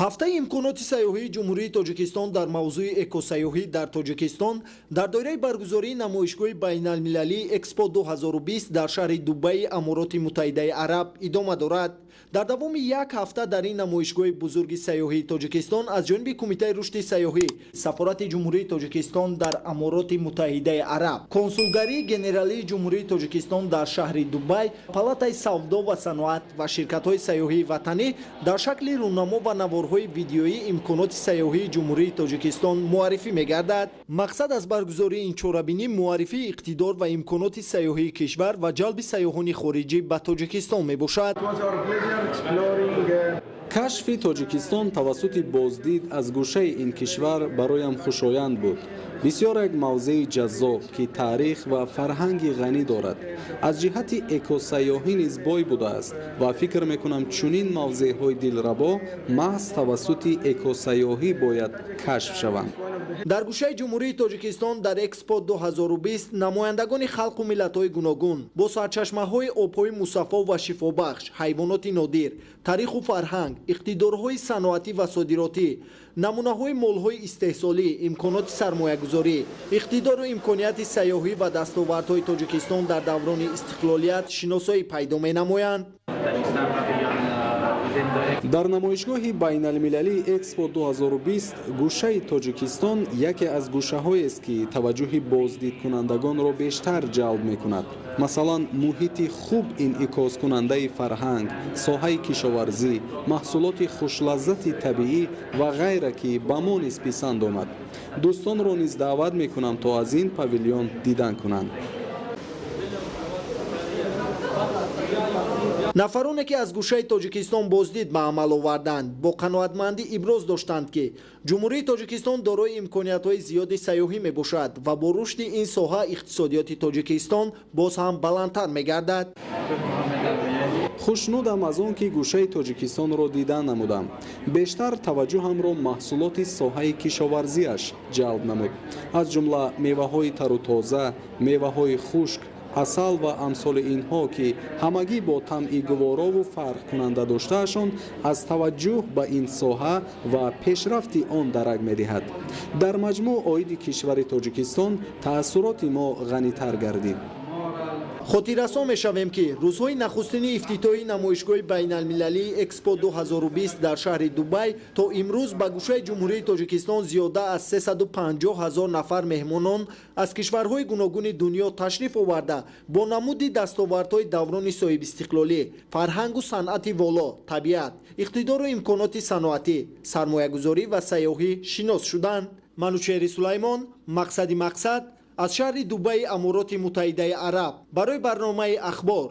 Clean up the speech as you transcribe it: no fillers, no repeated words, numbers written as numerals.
Ҳафтаи имконоти сайёҳии Ҷумҳурии Тоҷикистон дар мавзӯи экосайёҳӣ дар Тоҷикистон дар доираи баргузории намоишгоҳи байналмилалии Экспо 2020 дар шаҳри Дубаи Амороти Муттаҳидаи Араб идома дорад. Дар давоми як ҳафта дар ин намоишгоҳи бузурги сайёҳии Тоҷикистон аз ҷониби Кумитаи рушди сайёҳӣ, Сафорати Ҷумҳурии Тоҷикистон дар Амороти Муттаҳидаи Араб, Консулгарии генералии Ҷумҳурии Тоҷикистон дар шаҳри Дубай, Палатаи савдо ва саноат ва ширкатҳои сайёҳии ватанӣ дар шакли рӯнамо ва наворҳои видеоӣ имконоти сайёҳии Ҷумҳурии Тоҷикистон муаррифӣ мегардад. Мақсад аз баргузории ин чорабинӣ муаррифии иқтидор ва имконоти сайёҳии кишвар ва ҷалби сайёҳони хориҷӣ ба Тоҷикистон мебошад. Кашфи Тоҷикистон тавассути боздид аз гӯшаи ин кишвар бароям хушоянд буд. Бисёр як мавзеи ҷаззоб, ки таърих ва фарҳанги ғанӣ дорад, аз ҷиҳати экосайёҳӣ низ бой будааст ва фикр мекунам, чунин мавзеъҳои дилрабо маҳз тавассути экосайёҳӣ бояд кашф шаванд. Дар гӯшаи Ҷумҳурии Тоҷикистон дар Экспо 2020 намояндагони халқу миллатҳои гуногун бо сарчашмаҳои обҳои мусаффо ва шифобахш, ҳайвоноти нодир, таъриху фарҳанг, иқтидорҳои саноатӣ ва содиротӣ, намунаҳои молҳои истеҳсолӣ, имконоти сармоягузорӣ, иқтидору имконияти сайёҳӣ ва дастовардҳои Тоҷикистон дар даврони истиқлолият шиносоӣ пайдо менамоянд. Дар намоишгоҳи байналмилалии Экспо 2020 гӯшаи Тоҷикистон яке аз гӯшаҳоест, ки таваҷҷӯҳи боздидкунандагонро бештар ҷалб мекунад. Масалан, муҳити хуб инъикоскунандаи фарҳанг, соҳаи кишоварзӣ, маҳсулоти хушлаззати табиӣ ва ғайра, ки ба мо низ писанд омад. Дӯстонро низ даъват мекунам, то аз ин павилён дидан кунанд. Нафароне, ки аз гӯшаи Тоҷикистон боздид ба амал оварданд, бо қаноатмандӣ иброз доштанд, ки Ҷумҳурии Тоҷикистон дорои имкониятҳои зиёди сайёҳӣ мебошад ва бо рушди ин соҳа иқтисодиёти Тоҷикистон боз ҳам баландтар мегардад. Хушнудам аз он, ки гӯшаи Тоҷикистонро дида намудам. Бештар таваҷҷӯҳамро маҳсулоти соҳаи кишоварзиаш ҷалб намуд, аз ҷумла меваҳои тару тоза, меваҳои хушк, асал ва амсоли инҳо, ки ҳамагӣ бо тамъи гуворову фарқкунанда доштаашон аз таваҷҷӯҳ ба ин соҳа ва пешрафти он дарак медиҳад. Дар маҷмӯъ, оиди кишвари Тоҷикистон таассуроти мо ғанитар гардид. Хотиррасон мешавем, ки рӯзҳои нахустини ифтитоҳи намоишгоҳи байналмилалии Экспо 2020 дар шаҳри Дубай то имрӯз ба гӯшаи Ҷумҳурии Тоҷикистон зиёда аз 350 ҳазор нафар меҳмонон аз кишварҳои гуногуни дунё ташриф оварда, бо намуди дастовардҳои даврони соҳибистиқлолӣ, фарҳангу санъати воло, табиат, иқтидору имконоти саноатӣ, сармоягузорӣ ва сайёҳӣ шинос шуданд. Манучеҳри Сулаймон, Мақсади Мақсад, аз шаҳри Дубаи Амороти Муттаҳидаи Араб барои барномаи Ахбор.